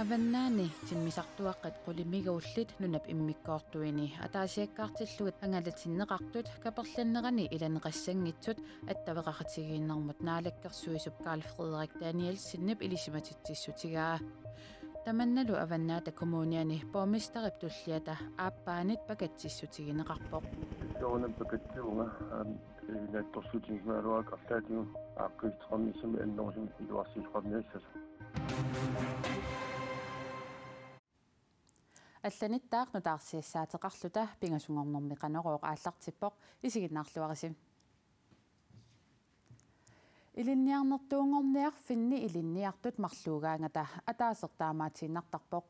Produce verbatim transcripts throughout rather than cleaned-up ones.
Avannaani timmisartuaqqat qulimiguullit nunap immikkoortuini ataasiakkaartillugit angalatinneqartut kaperlannerani ilaneqassanngitsut attaveqaqatigiinnermut naalakkersuisup Karl Frederik Danielsenip ilisimatitsissutigaa. Tamannalu Avannaata Kommuniani borgmesterip tulliata aappaanit pakatsissutigineqarpoq. Soorunami pakatsivunga, aam, ee, naatsorsuutigisimagaluarpara arlaatigut aaqqiissuteqarnissamik annerusumik iluarsiissuteqarniassasoq. Allanittaaq nutaarsiassaateqarluta pingasunngornermi Qanorooq aallartippoq, isiginnaarluarisi. Ilinniarnertuunngorniarfinni ilinniartut marluugaangata ataaseq taamaatiinnartarpoq.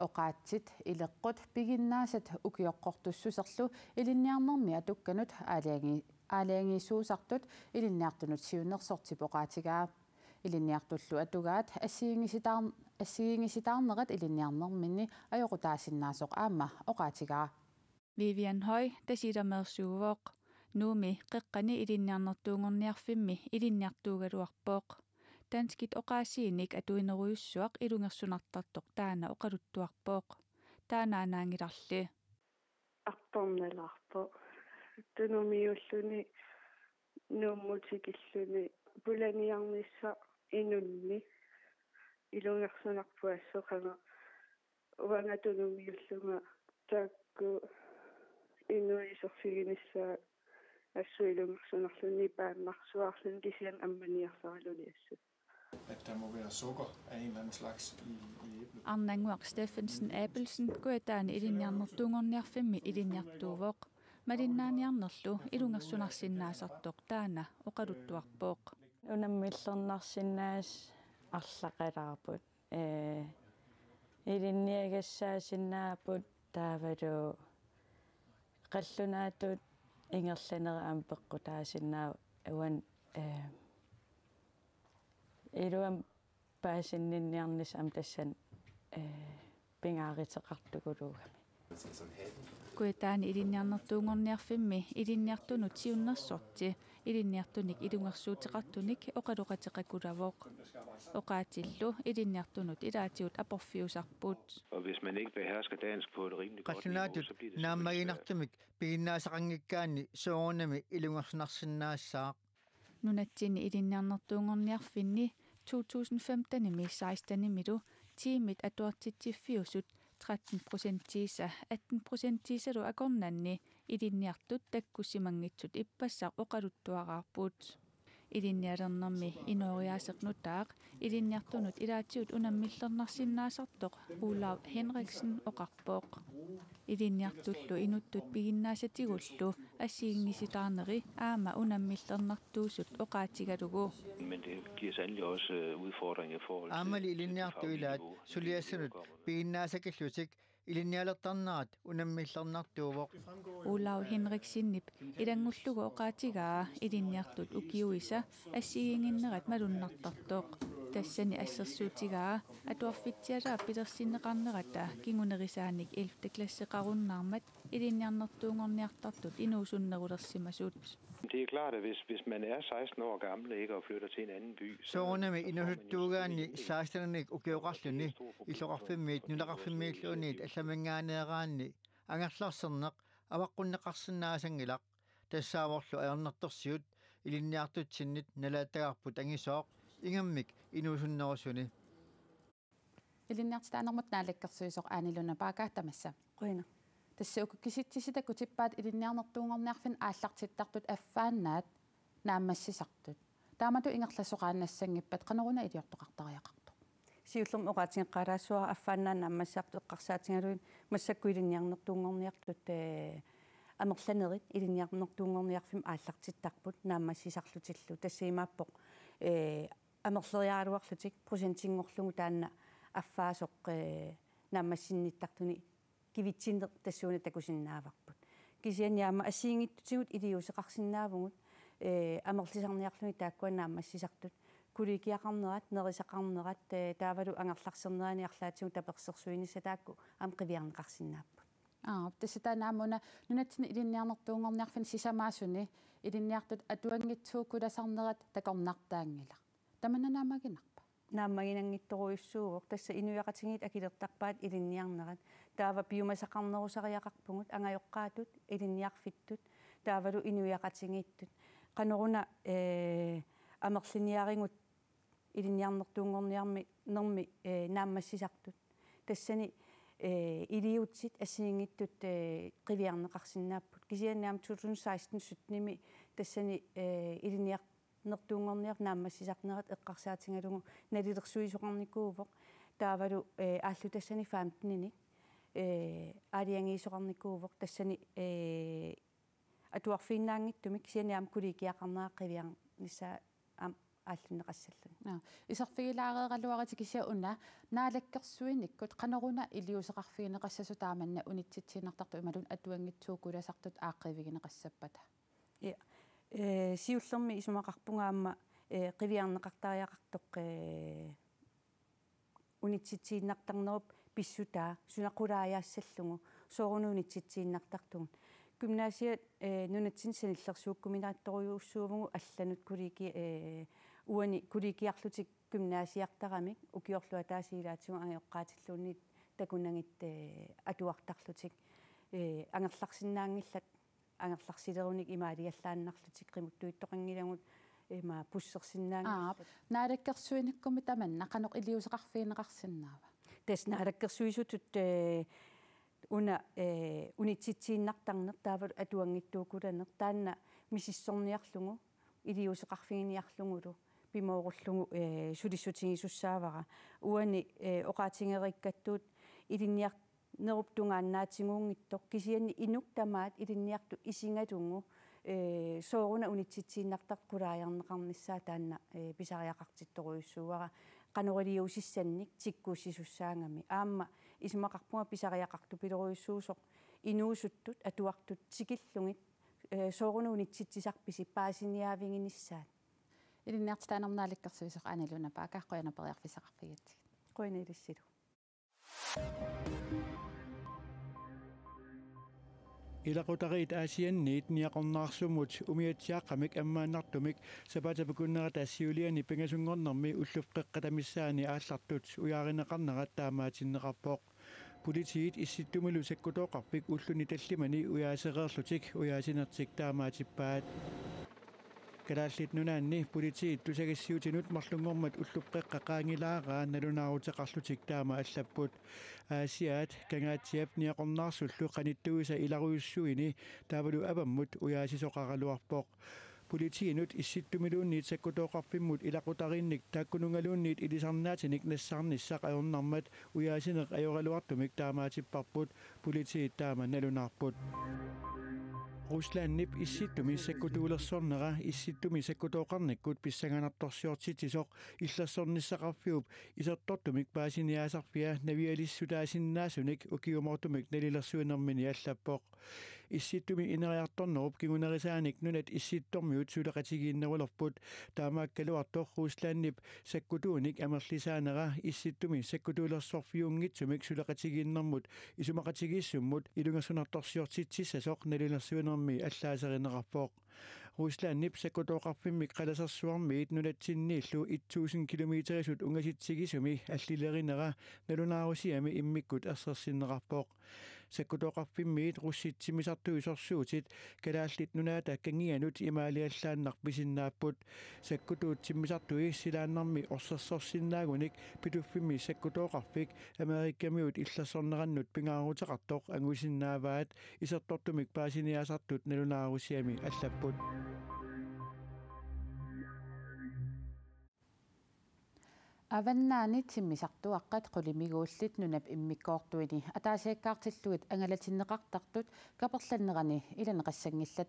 Oqaatsit, ileqqut, piginnaasat ukioqqortussuserlu ilinniarnermi atukkanut aalajangi-, aalajangiisuusartut ilinniartunut siunnersortip oqaatigaa. Ilinniartullu atugaat assigiinngisitaar-, assigiinngisitaarnerat ilinniarnerminni ajoqutaasinnaasoq aamma oqaatigaa. Vivian Høy Tasiilameersuuvoq. Nuummi qeqqani ilinniarnertuunngorniarfimmi ilinniartuugaluarpoq. Danskit oqaasiinik atuinerujussuaq ilungersunartartoq taanna oqaluttuarpoq. Taannaanaanngilarli. Artornalaarpoq. Tunumiulluni Nuummut tikilluni pulaniarnissaq inunni ilungersunarpoq, assut qanga uanga tunumiullunga taakku inuit iserfiginissaat assut ilungersunarluni paannarsuarluni kisianni ammaniarsaraluni assut. At der må være sukker af en eller anden slags i, i æblet. Arnannguaq Steffensen Abelsen Kujataani ilinniarnertuunngorniarfimmi ilinniartuuvoq. Malinnaaniarnerlu ilungersunarsinnaasartoq taanna oqaluttuarpoq. Unammillernarsinnaasut arlaqalaarput. Ee, ilinniagassaasinnaavoq taavalu qallunaatut ingerlanerit aamma peqqutaasinnaavoq uani, ee, iluamik paasinninniarnissaq aamma tassani, ee, pingaaruteqartuguluugami. Kujataani ilinniarnertuunngorniarfimmi ilinniartunut siunnersorti ilinniartunik ilungersuuteqartunik oqaloqateqakulavoq. Oqaatsillu ilinniartunut ilaatigut aporfiusarput. Og hvis man ikke behersker dansk på et rimelig godt niveau, så bliver det simpelthen svært. Qallunaatut naammaginartumik piginnaasaqanngikkaanni soorunami ilungersunarsinnaassaaq. Nunatsinni ilinniarnertuunngorniarfinni to tusind femtenimi sekstenimilu tiimit atuartitsiffiusut tretten procentiisa atten procentiisalu akornanni ilinniartut takkussimanngitsut ippassaq oqaluttuaraarput. Ilinnialernermi inooriaaseq nutaaq ilinniartunut ilaatigut unammillernarsinnaasartoq Olav Henriksen oqarpoq. Ilinniartullu inuttut piginnaasatigullu assigiinngisitaarneri aamma unammillernartuusut oqaatigalugu. Men det giver sandelig også, øh, udfordringer i forhold til, til det faglige niveau. Aammali ilinniartut ilaat suliassanut piginnaasakillutik ilinnialertarnerat unammillernartuuvoq. Olav Henriksenip ilanngullugu oqaatigaa ilinniartut ukiuisa assigiinnginnerat malunnartartoq. Tassani assersuutigaa atuarfitsialaap pilersinneqarnerata kingunerisaanik ellevte klasseqarunnaarmat ilinniarnertuunngorniartartut inuusunnerulersimasut. Det er klart, at hvis, hvis man er seksten år gammel, ikke, og flytter til en anden by, så, soorunami så får man jo inuusuttuugaanni selvfølgelig en, seksten-inik ukioqarluni illoqarfimmiit nunaqarfimmiilluunniit allaminngaanneeraanni angerlarserneq avaqqunneqarsinnaasanngilaq. Tassaavorlu ajornartorsiut ilinniartutsinnit nalaattagarput angisooq ingammik inuusunnerusuni. Ilinniartitaanermut naalakkersuisoq Aani Luna Bagge, tamassa. Qujanaq. Tassa uku kisitsisitut takkutippaat ilinniarnertuunngorniarfinni aallartittartut affaannaat naammassisartut. Taamatut ingerlasoqaannassanngippat, qanoruna iliortoqartariaqartoq? Siullermik oqaatigeqqaalaassuara affaannaat naammassisartut eqqarsaatigalugit massakkut ilinniarnertuunngorniartut, ee, amerlanerit ilinniarnertuunngorniarfimmi aallartittarput naammassisarlutillu. Tassa imaappoq, ee, amerleriaraluarlutik procentinngorlugu taanna affaasoq, ee, naammassinnittartuni kivitsinneq tassuuna takusinnaavarput. Kisianni aamma assigiinngitsutigut iliuuseqarsinnaavugut, ee, amerlisarniarluni taakkua naammassisartut. Kollegiaqarnerat, nerisaqarnerat, ee, taavalu angerlarsernerani arlaatigut tapersersuinissat taakku aamma qiviarneqarsinnaapput. Aa, tassa taanna aamma una nunatsinni ilinniarnertuunngorniarfinni sisamaasuni ilinniartut atuanngitsuukkulasarnerat takornartaanngilaq. Tamanna naammaginarpa? naammaginanngitsorujussuuvoq, tassa inuiaqatigiit akilertarpaat ilinniarnerat. Taava piumasaqarnerusariaqarpugut angajoqqaatut, ilinniarfittut, taavalu inuiaqatigiittut. Qanoruna, ee, amerliniarigut ilinniarnertuunngorniarmi, -nermi, ee, naammassisartut. Tassani, ee, iliuutsit assigiinngitsut, ee, qiviarneqarsinnaapput. Kisianni aamma to tusind seksten syttenimi tassani, ee, ilinniar-, -nertuunngorniarnerat naammassisarnerat eqqarsaatigalugu nalilersuisoqarnikuuvoq. Taavalu, ee, aallutassanik femteninik, ee, aalajangiisoqarnikuuvoq. Tassani, ee, atuarfiinnaanngitsumik kisianni aamma kollegiaqarnera qiviarnissaa aamma aallunneqassalluni. Aa, iserfigilaareeraluaruit kisianni una naalakkersuinikkut qanoruna iliuuseqarfigineqassasut taamanna unitsitsiinnartartut imaluunniit atuanngitsuukulasartut aaqqiivigineqassappata? Ja. Ee, siullermik isumaqarpunga aamma, ee, qiviarneqartariaqartoq, ee, unitsitsiinnartarnerup pissutaa suna qulaajaassallugu sooruna unitsitsiinnartartugut. Gymnasiat, ee, nunatsinni sanillersuukkuminaattorujussuuvugut allanut kollegi-, ee, uani kollegiarlutik gymnasiartaramik ukiorlu ataaseq ilaatigut angajoqqaatilluunniit takunagit, ee, atuartarlutik, ee, angerlarsinnaanngillat, angerlarsilerunik imaaliallaannarlutik qimuttuittoqanngilagut ima bussersinnaanngillat. Aap, naalakkersuinikkumi tamanna qanoq iliuuseqarfigineqarsinnaava? Tassa naalakkersuisutut, ee, una, ee, unitsitsiinnartarneq taavalu atuanngitsuukulaneq taanna misissorniarlugu iliuuseqarfiginiarlugulu pimoorullugu, ee, sulissutigisussaavara. Uani, ee, oqaatigereerakku ilinniarnerup tungaannaatigut unngitsoq kisianni inuk tamaat ilinniartut isigalugu, ee, sooruna unitsitsiinnartartut qulaajarneqarnissaa taanna, ee, pisariaqartittorujussuuara qanoq iliuusissannik tikkuussisussaagami. Aamma isumaqarpunga pisariaqartupilorujussuusoq inuusuttut atuartut tikillugit, ee, sooruna unitsitsisarpisi paasiniaaviginissaat. Ilinniartitaanermut naalakkersuisoq Ane Luna Bagger, qujanaq periarfissaqarfigigatsigit. Qujanaq ilissilu. Ilaqutariit Aasianniit Niaqornaarsumut umiatsiaaqqamik ammaannartumik sapaatip akunnerata siuliani pingasunngornermi ullup qeqqata missaani aallartut ujaarineqarnerat taamaatinneqarpoq. Politiit Issittumilu sakkutooqarfik ulluni tallimani ujaasereerlutik ujaasinertik taamaatippaat. Kalaallit Nunaanni politiit tusagassiuutinut marlunngormat ullup qeqqa qaangilaaraa nalunaaruteqarlutik taama allapput. Aasiaat Kangaatsiap Niaqornaarsullu qanittuisa ilarujussuini taavalu avammut ujaasisoqaraluarpoq. Politiinut Issittumiluunniit sakkutooqarfimmut ilaqutariinnik taakkununngaluunniit ilisarnaatinik nassaarnissaq ajornarmat ujaasineq ajoraluartumik taamaatipparput, politiit taama nalunaarput. Ruslandip Issittumi sakkutuulersornera Issittumi sakkutooqarnikkut pissanganartorsiortitsisoq illersornissaqarfiup isertortumik paasiniaasarfia navialissutaasinnaasunik ukiumoortumik nalilersuinermini allappoq. Issittumi ineriartornerup kingunerisaanik nunat Issittormiut suleqatigiinnerulerput, taamaakkaluartoq Ruslandip sakkutuunik amerlisaanera Issittumi sakkutuulersorfiunngitsumik suleqatigiinnermut isumaqatigiissummut ilungersunartorsiortitsissasoq nalilersuinermi allaaserineqarpoq. Ruslandip sakkutooqarfimmik qalasersuarmiit nunatsinniillu et tusind kilometerisut ungasitsigisumi allilerinera nalunaarusiami immikkut ersersinneqarpoq. Sakkutooqarfimmiit russit timmisartui sorsuutit Kalaallit Nunaata kangianut imaaliallaannaq pisinnaapput. Sakkutuut timmisartui silaannarmi orsersorsinnaagunik Pituffimmi sakkutooqarfik Amerikamiut illersornerannut pingaaruteqartoq angusinnaavaat, isertortumik paasiniaasartut nalunaarusiami allapput. Avannaani timmisartuaqqat qulimiguullit nunap immikkoortuini ataasiakkaartillugit angalatinneqartartut kaperlannerani ilaneqassanngillat.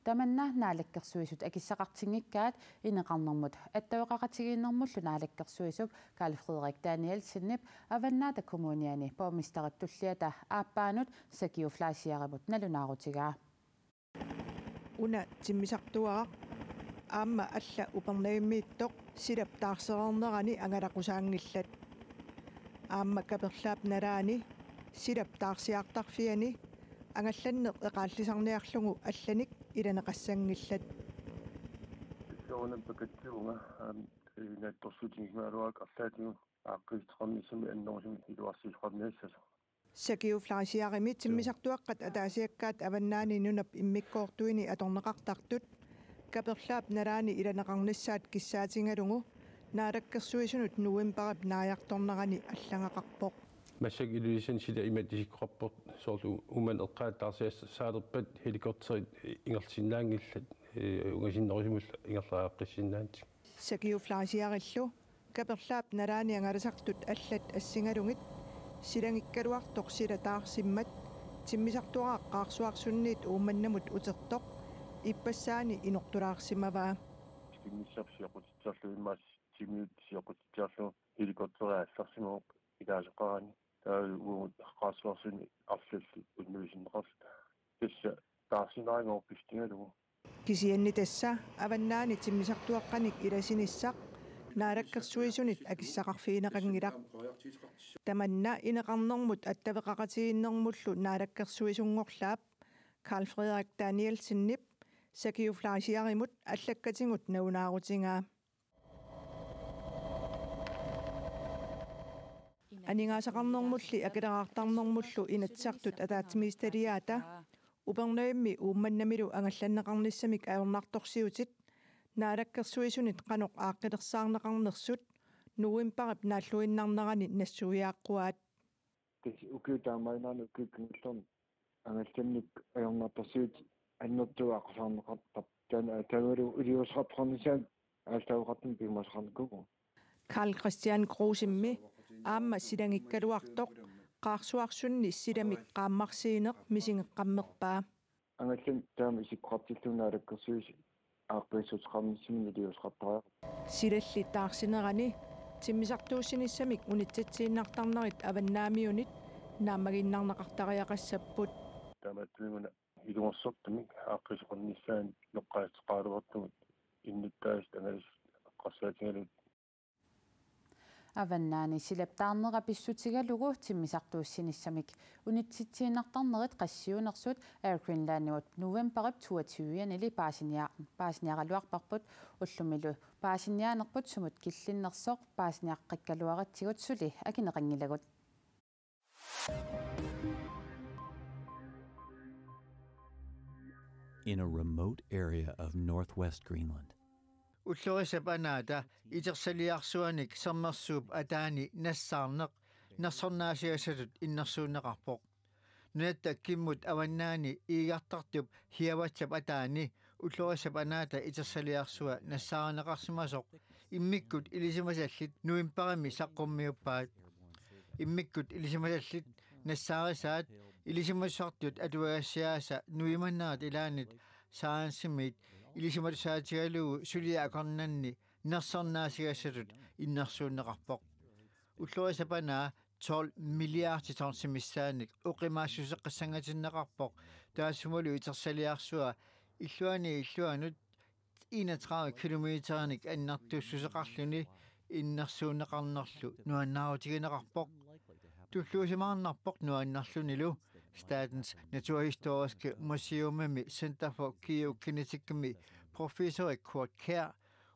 Tamanna Naalakkersuisut akissaqartinngikkaat ineqarnermut attaveqaqatigiinnermullu naalakkersuisup Karl Frederik Danielsenip Avannaata Kommuniani borgmesterit tulliata aappaanut Sakiu Fleischerip nalunaarutigaa. Una timmisartuaraq aamma alla Upernavimmiittoq silap taarsereernerani angalaqusaanngillat. Aamma kaperlaap nalaani silap taarsiartarfiani angallanneq eqaallisarniarlugu allanik ilaneqassanngillat. Soorunami pakatsivunga, aam, Naatsorsuutigisimagaluarpara arlaatigut aaqqiissuteqarnissamik annerusumik iluarsisoqarniassasoq. Sakiup Fleischerimi timmisartuaqqat ataasiakkaat Avannaani Nunap immikkoortuini atorneqartartut Kaperlaap nalaani ilaneqarnissaat kissaatigalugu Naalakkersuisunut novembarip naajartornerani allagaqarpoq. Massakkut Ilulissani sila imatut isikkoqarpoq, soorlu Uummannap eqqaani taarsiassaalerpat helikopterit ingerlasinnaanngillat, ee, ungasinnerusumullu ingerlaqqissinnaantik. Sakiup Fleischerillu Kaperlaap nalaani angalasartut allat assigalugit silangikkaluartoq sila taarsimmat timmisartuaraq Qaarsuarsunniit Uummannamut utertoq ippassaani inortulaarsimavaa. Sipinnissaq sioqqutitserlu immaqa timiut sioqqutitserlu helikopteri aallarsimavoq ilaasoqarani. Taava uagut Qaarsuarsunni arlallit unnuisinneqarluta. Tassa taarsinnaarinngorpissutigalugu. Kisianni tassa Avannaani timmisartuaqqanik ilasinissaq Naalakkersuisunit akissaqarfigineqanngilaq. Tamanna ineqarnermut attaveqaqatigiinnermullu naalakkersuisunngorlaap Karl Frederik Danielsenip Sakiup Fleischerimut allakkatigut nalunaarutigaa. Aningaasaqarnermulli akileraartarnermullu Inatsisartut ataatsimiititaliaata Upernavimmi Uummannamilu angallanneqarnissamik ajornartorsiutit Naalakkersuisunit qanoq aaqqilersaarneqarnersut novembarip naalluinnarnerani nassuiaaqquaat. Tassa ukiut taamaaginnarni ukiut kingullerni angallannik ajornartorsiutit annertuut aqqusaarneqartarput. Taanna taavalu iliuuseqartoqarnissaat aallaaveqartumik piumasaqarnikuuvugut. Karl Christian Krusemi aamma silangikkaluartoq Qaarsuarsunni silamik qaammarsiineq misigeqqammerpaa. Angallanneq taama isikkoqartillugu Naalakkersuisut aaqqiissuteqarnissamik iliuuseqartariaqarpoq. Silalli taarsinerani timmisartuussinissamik unitsitsiinnartarnerit Avannaamiunit naammagiinnarneqartariaqassapput. Taamaattumik una ilungersortumik aaqqiisoqarnissaanut eqqaaseqaraluartumik innuttaasut angalasassat eqqarsaatigalugit. Avannaani silap taarnera pissutigalugu timmisartuussinissamik unitsitsiinnartarnerit qassiunersut Air Greenlandimut novembarip toogtyve-anili paasiniar-, paasiniaraluarparput, ullumilu paasiniaanerput sumut killinnersoq paasiniaqqikkaluaratsigu suli akineqanngilagut. In a remote area of northwest Greenland. Ullorissap anaata itersaliarsuanik sermersuup ataani nassaarneq nersornaasigassatut innersuunneqarpoq. Nunatta kimmut Avannaani Iigartartup Hiavatsap ataani Ullorissap anaata itersaliarsua nassaarineqarsimasoq immikkut ilisimasallit novembarimi saqqummiuppaat. Immikkut ilisimasallit nassaarisaat ilisimasartut atuagassiaasa nuimannerat ilaannit science-imiit ilisimatussaatigalugu suliaq akornanni nersornaasigassatut innersuunneqarpoq. Ullorissap anaa tolv milliardi tonsi missaannik oqimaassuseqqissangatinneqarpoq, taassumalu itersaliarsua illuani illuanut enogtredive kilometerinik annertussuseqarluni innersuunneqarnerlu nuannaarutigineqarpoq. Tulluusimaarnarpoq nuannerlunilu Statens Naturhistoriske Museumimi Center for Geogeneticimi professori Kurt Kjær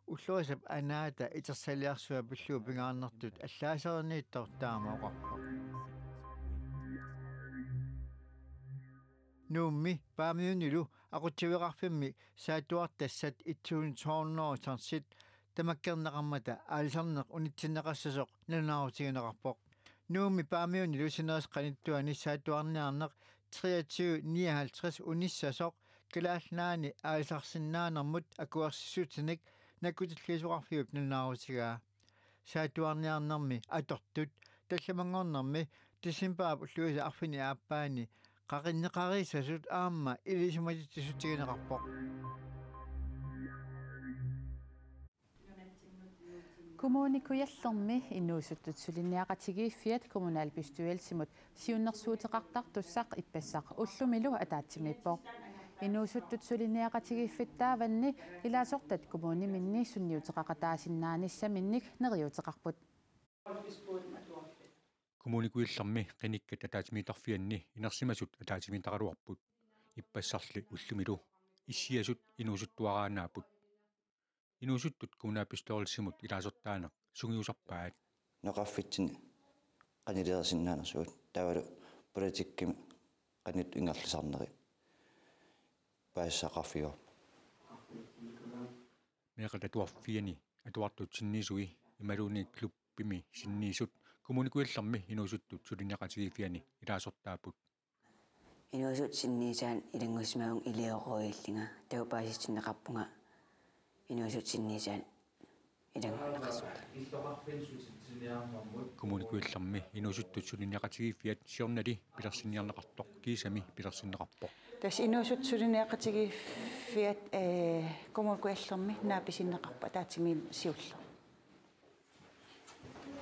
Ullorissap anaata itersaliarsua pillugu pingaarnertut allaaserinniittoq taama oqarpoq. Nuummi Paamiunilu aqutsiveqarfimmi saattuartassat et tusind to hundrede tonsit tamakkerneqarmata aalisarneq unitsinneqassasoq nalunaarutigineqarpoq. Nuummi Paamiunilu sinerissap qanittuani saattuarniarneq treogtyve nioghalvtreds unissasoq Kalaallit Nunaanni aalisarsinnaanermut akuersissutinik nakkutilliisoqarfiup nalunaarutigaa. Saattuarniarnermi atortut tallimanngornermi decembarip ulluisa arfineq-aappaani qaqinneqarissasut aamma ilisimatitsissutigineqarpoq. Kommune Kujallermi inuusuttut suliniaqatigiiffiat kommunalbestyrelsimut siunnersuuteqartartussaq ippassaq ullumilu ataatsimiippoq. Inuusuttut suliniaqatigiiffittaavanni ilaasortat kommuniminni sunniuteqaqataasinnaanissaminnik neriuuteqarput. Kommune Kujallermi qinikkat ataatsimiittarfianni inersimasut ataatsimiittaraluarput. Ippassarli ullumilu issiasut inuusuttuaraannaapput. inuusuttut kommunalbestyrelsimut ilaasortaaneq sungiusarpaat. Nunaqarfitsinni qanileriisinnaanersugut taavalu politikkimi qanoq ingerlasarneri paasisaqarfigaarput. Meeqqat atuarfianni atuartut sinniisui imaluunniit klubbimi sinniisut Kommune Kujallermi inuusuttut suliniaqatigiiffianni ilaasortaapput. Inuusuttut sinniisaannik ilanngussimavunga iliorujussuarlunga, taava paasitinneqarpunga inuusuttut sinniisaannik ilanngunneqarsimallunga. Kommune Kujallermi inuusuttut suliniaqatigiiffiat siornali pilersinniarneqartoq kiisami pilersinneqarpoq. Tassa inuusuttut suliniaqatigiiffiat, ee, Kommune Kujallermi naapisinneqarpoq ataatsimiinnermi siulleq.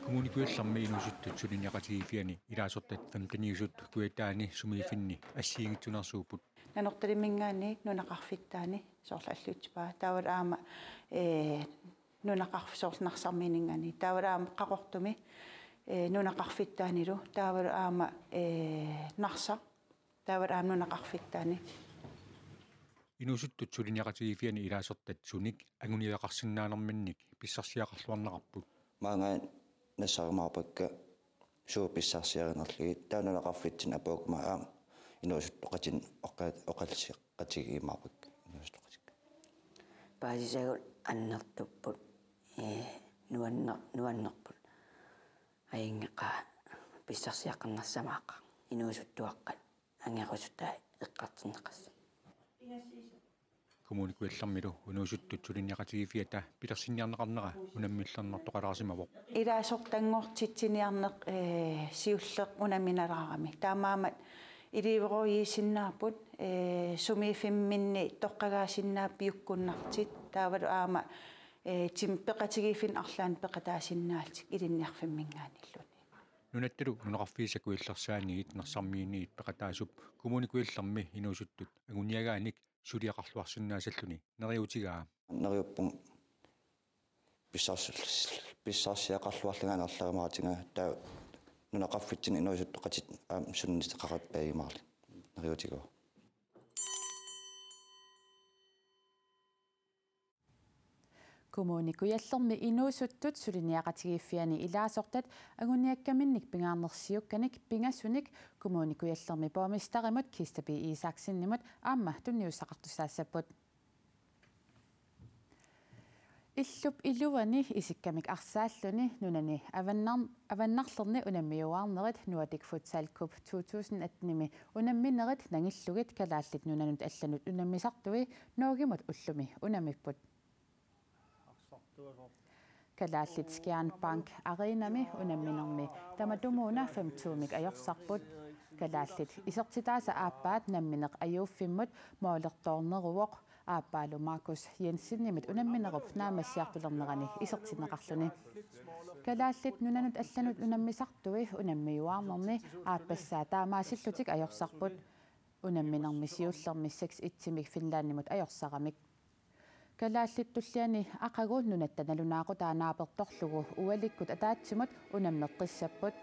Kommune Kujallermi inuusuttut suliniaqatigiiffianni ilaasortat femteniusut Kujataani sumiiffinni assigiinngitsunersuupput. Nanortalimminngaanniit nunaqarfittaani soorlu alluutipaa. Taavalu aamma, ee, nunaqarf-, soorlu Narsarmiininngaanniit. Taavalu aamma Qaqortumi, ee, nunaqarfittaanilu. Taavalu aamma, ee, Narsaq. Taavalu aamma nunaqarfittaani. Inuusuttut suliniaqatigiiffianni ilaasortat sunik anguniagaqarsinnaanerminnik pissarsiaqarluarneqarput. Maanga nassarumaarpakka suut pissarsiarinerlugit, taava nunaqarfitsinni apuukkuma aamma inuusuttoqatinik oqa-, oqalliseqatigiumaarpakka inuusuttoqatikka. Paasisagut annertupput, ee, nuanner-, nuannerput. Ajunngeqaaq pissarsiaqqinnersaammat inuusuttuaqqat angerusutaat eqqartorneqassapput. Kommune Kujallermilu inuusuttut suliniaqatigiiffiata pilersinniarneqarnera unammillernartoqalaarsimavoq. Ilaasortanngortitsiniarneq, ee, siulleq unamminalaarami. Taamaammat iliorujussuusinnaapput, ee, sumiiffimminni toqqagaasinnaapput piukkunnartut. Taavalu aamma, ee, tim peqatigiiffinni arlaanni peqataasinnaallutik ilinniarfimminngaanniilluunniit. Nunattalu nunaqarfiisa Kujallersaaniit Narsarmiiniit peqataasup Kommune Kujallermi inuusuttut anguniagaanik suliaqarluarsinnaasalluni neriuutigaa. Neriuppunga pissars-, pissarsiaqarluarlunga anorlerumaatinga, taava nunaqarfitsinni inuusuttoqatit aamma sunniuteqaqattaajumaarluni neriuutigaa. Kommune Kujallermi inuusuttut suliniaqatigiiffianni ilaasortat anguniakkaminnik pingaarnersiukkanik pingasunik Kommune Kujallermi borgmesterimut Kista B. Isaksenimut aamma tunniussaqartussaassapput. Illup iluani isikkamik arsaalluni nunani avannar-, avannarlerni unammiuaarnerit Nordic Futsal Cup to tusind attenimi unamminerit nangillugit Kalaallit Nunanut Allanut Unammisartui Norgemut ullumi unammipput. Kalaallit Skjern Bank Arenami unamminermi tamatumuuna fem to-mik ajorsarput. Kalaallit isertitaasa aappaat nammineq ajuuffimmut målertoorneruvoq, aappaalu Markus Jensenimit unamminerup naammassiartulernerani isertinneqarluni. Kalaallit Nunanut Allanut Unammisartui unammiuaarnerni aappassaa taamaasillutik ajorsarput. Unamminermi siullermi seks et-imik Finlandimut ajorsaramik. Kalaallit tulliani aqagu nunatta nalunaaqutaa naapertorlugu ualikkut ataatsimut unammeqqissapput.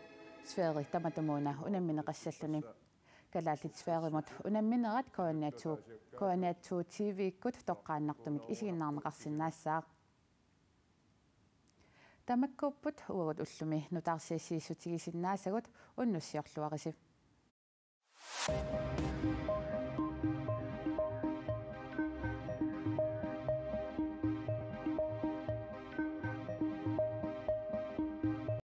Sverige tamatumuuna unammineqassalluni. Kalaallit Sverigimut unamminerat K N R to, K N R to T V-kkut toqqaannartumik isiginnaarneqarsinnaassaaq. Tamakkuupput uagut ullumi nutaarsiassiissutigisinnaasagut, unnussiorluarisi.